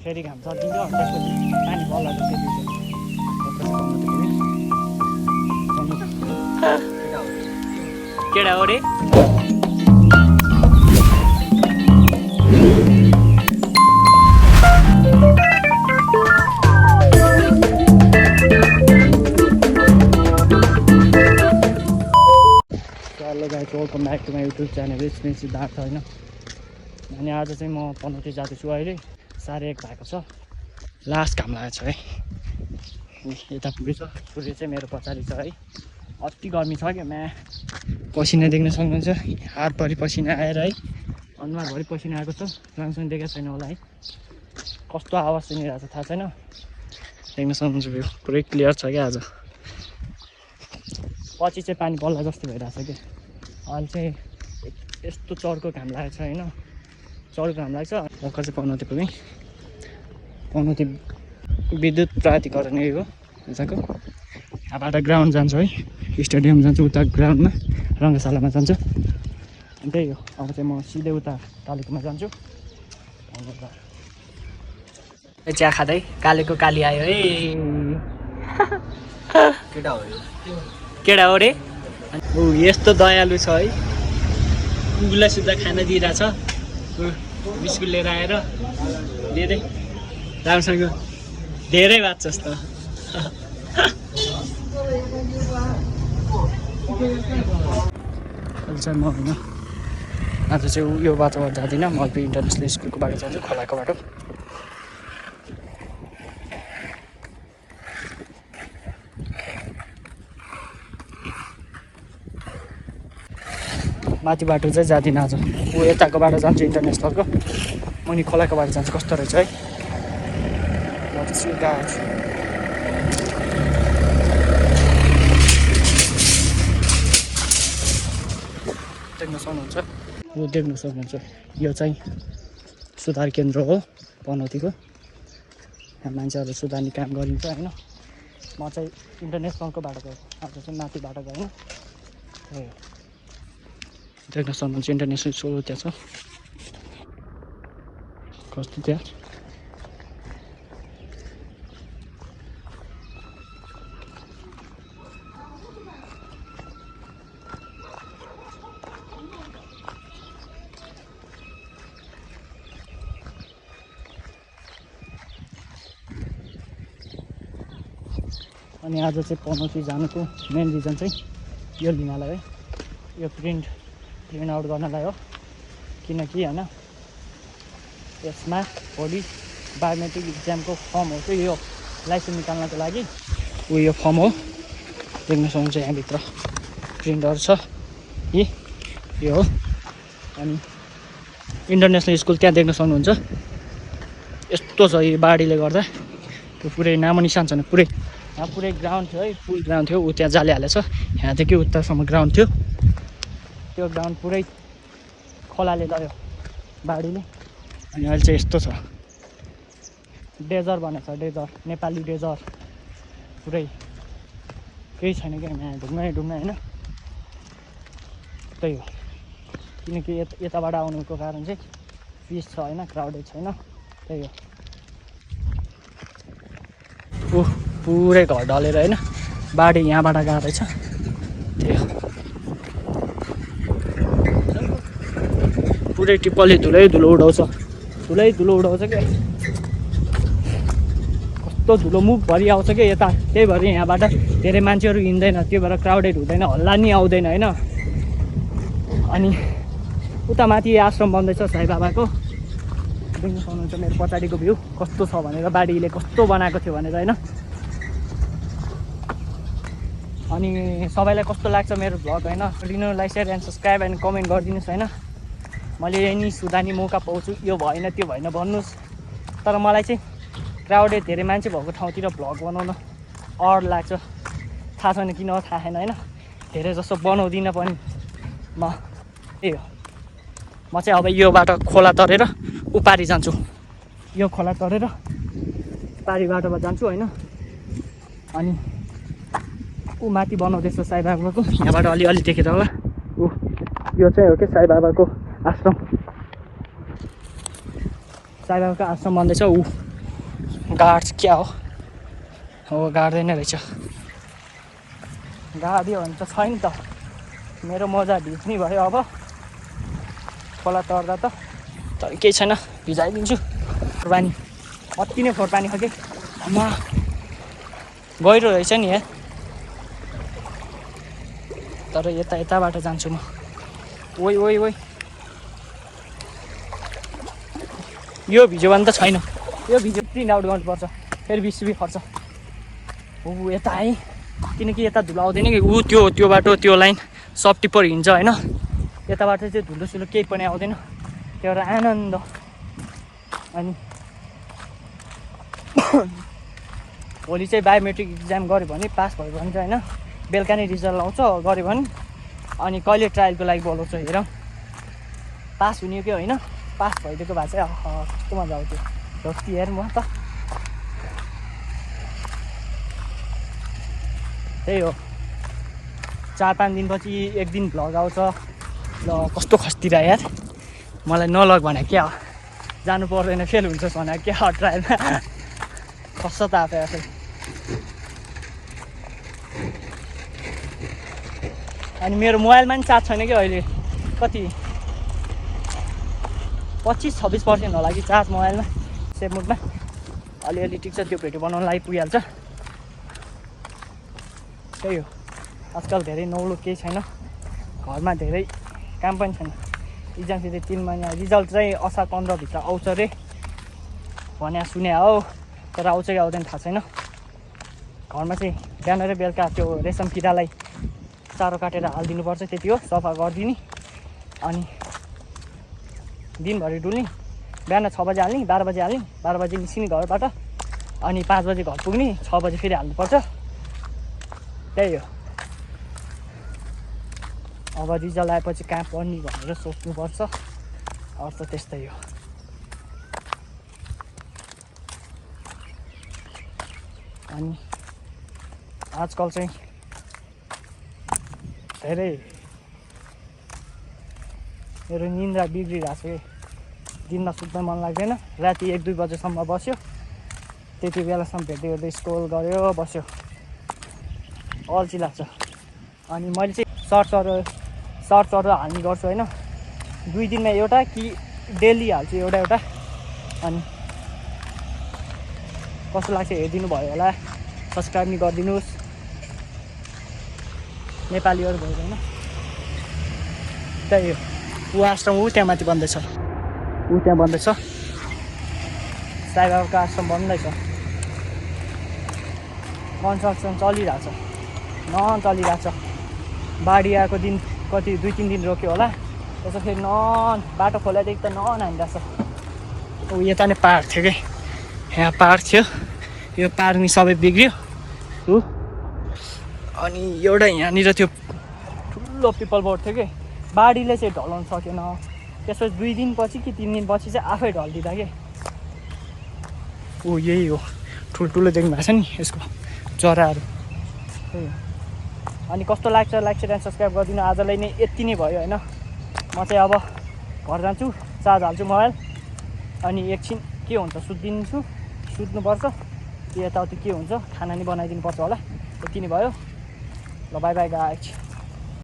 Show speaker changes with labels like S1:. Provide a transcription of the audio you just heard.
S1: फेरि घाम चल्किन्छ अनि त्यसपछि पानी बल्ल जस्तै केटा हो रे hello guys welcome back to my YouTube channel it's me Siddhartha होइन अनि आज चाहिँ म पनौती जाँदैछु अहिले 1:30 भएको छ लास्ट घाम लागेको छ है यता पुगेछ सूर्य चाहिँ मेरो पछाडि छ है अति गर्मी छ क्या म्या पसिना देख्न सक्नुहुन्छ हातभरि पसिना आएर है अनुहारभरि पसिना आएको छ राम्रोसँग देखेको छैन होला है कस्तो आवाज सुनिरहेको छ थाहा छैन देख्न सक्नुहुन्छ भ्यू पुरै क्लियर छ क्या आज पछि चाहिँ पानी बल्ला जस्तो भइरहेको छ क्या अहिले चाहिँ यस्तो चर्को घाम लागेको छ होइन चर्को घाम लाग्छ भर्खर चाहिँ पनौती पुगेँ पनौती विद्युत प्राधिकरण यही हो यताको यहाँबाट ग्राउन्ड जान्छु है स्टेडियम जान्छु उता ग्राउन्डमा रङ्गशालामा जान्छु अनि त्यही हो अब चाहिँ म सिधै उता कालेकोमा जान्छु चिया खाँदै कालेको काली आयो है केटा हो रे ऊ यस्तो दयालु छ है कुकुरलाई सुत्दा खाना दिइरहेछ बिस्कुट लिएर आएर दिँदै राम्रोसँग धेरै बाँच्छ जस्तो चाहिँ म होइन आज चाहिँ यो बाटोबाट जाँदिनँ म अल्पी इन्टरनेसनल स्कुलको बाटो जान्छु खोलाको बाटो माथि बाटो चाहिँ जाँदिनँ आज ऊ यताको बाटो जान्छु इन्टरनेसनलको मुनि खोलाको बाटो जान्छु कस्तो रहेछ है म चाहिँ सिधा आउँछु देख्न सक्नुहुन्छ यो देख्न सक्नुहुन्छ यो चाहिँ सुधार केन्द्र हो पनौतीको यहाँ मान्छेहरू सुधार्ने काम गरिन्छ होइन म चाहिँ इन्टरनेसनलको बाटो गएँ आज चाहिँ माथि बाटो गएँ देख्न सक्नुहुन्छ इन्टरनेसनल स्कुल त्यहाँ छ कस्तो त्यहाँ अनि आज चाहिँ पनौती जानुको मेन रिजन चाहिँ यो लिनलाई है यो प्रिन्ट आउट गर्नलाई हो किनकि होइन यसमा भोलि बायोमेट्रिक इक्जामको फर्म हो चाहिँ यो लाइसेन्स निकाल्नको लागि यो फर्म हो देख्न सक्नुहुन्छ यहाँभित्र प्रिन्टहरू छ यो हो अनि इन्टरनेसनल स्कुल त्यहाँ देख्न सक्नुहुन्छ यस्तो छ यो बाढीले गर्दा त्यो पुरै नामो निशान छैन पुरै यहाँ पुरै ग्राउन्ड थियो है फुल ग्राउन्ड थियो ऊ त्यहाँ जाली हालेछ यहाँदेखि उतासम्म ग्राउन्ड थियो त्यो ग्राउन्ड पुरै खोलाले लग्यो बाढीले अनि अहिले चाहिँ यस्तो छ डेजर भनेको छ डेजर नेपाली डेजर पुरै केही छैन क्या यहाँ ढुङ्गै होइन त्यही हो किनकि यताबाट आउनुको कारण चाहिँ पिस छ होइन क्राउडेड छैन त्यही हो पुरै घर ढलेर होइन बाढी यहाँबाट गएको छ त्यही हो पुरै टिप्पलले धुलो उडाउँछ क्या कस्तो धुलो मुखभरि आउँछ क्या यता त्यही भएर यहाँबाट धेरै मान्छेहरू हिँड्दैन त्यही भएर क्राउडेड हुँदैन हल्ला नि आउँदैन होइन अनि उता माथि आश्रम बन्दैछ साई बाबाको देख्न सक्नुहुन्छ मेरो पछाडिको भ्यू कस्तो छ भनेर बाढीले कस्तो बनाएको थियो भनेर होइन अनि सबैलाई कस्तो लाग्छ मेरो भ्लग होइन like share and subscribe and comment गरिदिनुहोस् होइन मैले यही नि सुधार्ने मौका पाउँछु यो भएन त्यो भएन भन्नुहोस् तर मलाई चाहिँ क्राउडेड धेरै मान्छे भएको ठाउँतिर भ्लग बनाउन अड लाग्छ थाहा छैन किन थाहा छैन होइन धेरै जस्तो बनाउँदिनँ पनि म त्यही हो म चाहिँ अब यो बाटो खोला तरेर उपारी जान्छु यो खोला तरेर पारी बाटोमा जान्छु होइन अनि ऊ माथि बनाउँदैछ साई बाबाको यहाँबाट अलिअलि देखेर होला ऊ यो चाहिँ हो कि साई बाबाको आश्रम साई बाबाको आश्रम बन्दैछ ऊ गाड्छ क्या हो गाड्दैन रहेछ गाडियो भने त छैन त मेरो मोजा भिज्ने भयो अब खोला तर्दा त तर केही छैन भिजाइदिन्छु फोहोरपानी अति नै फोहोरपानी खाके आमा गहिरो रहेछ नि यहाँ तर यताबाट जान्छु म ओइ ओइ ओइ यो भिज्यो भने त छैन यो भिडियो प्रिन्ट आउट गर्नुपर्छ फेरि 20 रुपियाँ खर्च यता है किनकि यता धुलो आउँदैन कि त्यो बाटो त्यो लाइन सब टिप्पर हिँड्छ होइन यताबाट चाहिँ धुलो सुलो केही पनि आउँदैन त्यो एउटा आनन्द अनि भोलि चाहिँ बायोमेट्रिक इक्जाम गऱ्यो भने पास भयो भने चाहिँ होइन बेलुका नै रिजल्ट आउँछ गऱ्यो भने अनि कहिले ट्रायलको लागि बोलाउँछ हेरौँ पास हुने कि होइन पास भइदिएको भए चाहिँ कस्तो मजा आउँथ्यो धोती हेर म त त्यही हो 4-5 दिनपछि एक दिन भ्लग आउँछ ल कस्तो खस्तिर यार मलाई नलग भने क्या जानु पर्दैन फेल हुन्छ भने क्या ट्रायलमा कस्तो त आफै अनि मेरो मोबाइलमा पनि चार्ज छैन कि अहिले कति 25-26% होला कि चार्ज मोबाइलमा सेभ मोडमा अलिअलि ठिक छ त्यो भिडियो बनाउन लागि पुगिहाल्छ त्यही हो आजकल धेरै नौलो केही छैन घरमा धेरै काम पनि छैन इक्जाम फेरि 3 महिना रिजल्ट चाहिँ असार 15 भित्र आउँछ रे भने सुने हो तर आउँछ कि आउँदैन थाहा छैन घरमा चाहिँ बिहान र बेलुका त्यो रेशम किरालाई चारो काटेर हालिदिनुपर्छ त्यति हो सफा गरिदिने अनि दिनभरि डुल्ने बिहान 6 बजे हाल्ने 12 बजे हाल्ने 12 बजे निस्किने घरबाट अनि 5 बजे घर पुग्ने 6 बजे फेरि हाल्नुपर्छ त्यही हो अब रिजल्ट आएपछि कहाँ पढ्ने भनेर सोच्नुपर्छ अरू त त्यस्तै हो अनि आजकल चाहिँ धेरै मेरो निन्द्रा बिग्रिरहेको छ दिनमा सुत्न मन लाग्दैन राति 1-2 बजेसम्म बस्यो त्यति बेलासम्म भेट्दै स्क्रोल गर्यो बस्यो अल्छी लाग्छ अनि मैले चाहिँ सर्चहरू हाल्ने गर्छु होइन 2 दिनमा एउटा कि डेली हाल्छु एउटा अनि कस्तो लाग्छ हेरिदिनु भयो होला सब्सक्राइब नि गरिदिनुहोस् नेपालीहरू भयो होइन त्यही हो ऊ आश्रम त्यहाँ माथि बन्दैछ त्यहाँ बन्दैछ साई बाबाको आश्रम बन्दैछ कन्स्ट्रक्सन चलिरहेछ चलिरहेछ बाढी आएको दिन कति 2-3 दिन रोक्यो होला त्यसो फेरि बाटो खोलादेखि त हानिरहेछ यता नै पाहाड थियो कि यहाँ पाहाड थियो यो पाहाड नि सबै बिग्रियो अनि एउटा यहाँनिर त्यो ठुलो पिपल बोर्ड थियो कि बाढीले चाहिँ ढलाउनु सकेन त्यसपछि 2 दिनपछि कि 3 दिनपछि चाहिँ आफै ढल्दिँदा कि यही हो ठुल्ठुलो देख्नु भएको छ नि यसको चराहरू त्यही हो अनि कस्तो लाग्छ लाइक सेयर एन्ड सब्सक्राइब गरिदिनु आजलाई नै यति नै भयो होइन म चाहिँ अब घर जान्छु चार्ज हाल्छु मोबाइल अनि एकछिन के हुन्छ सुत्नुपर्छ यताउति के हुन्छ खाना नि बनाइदिनु पर्छ होला यति नै भयो ल बाई बाई गाइस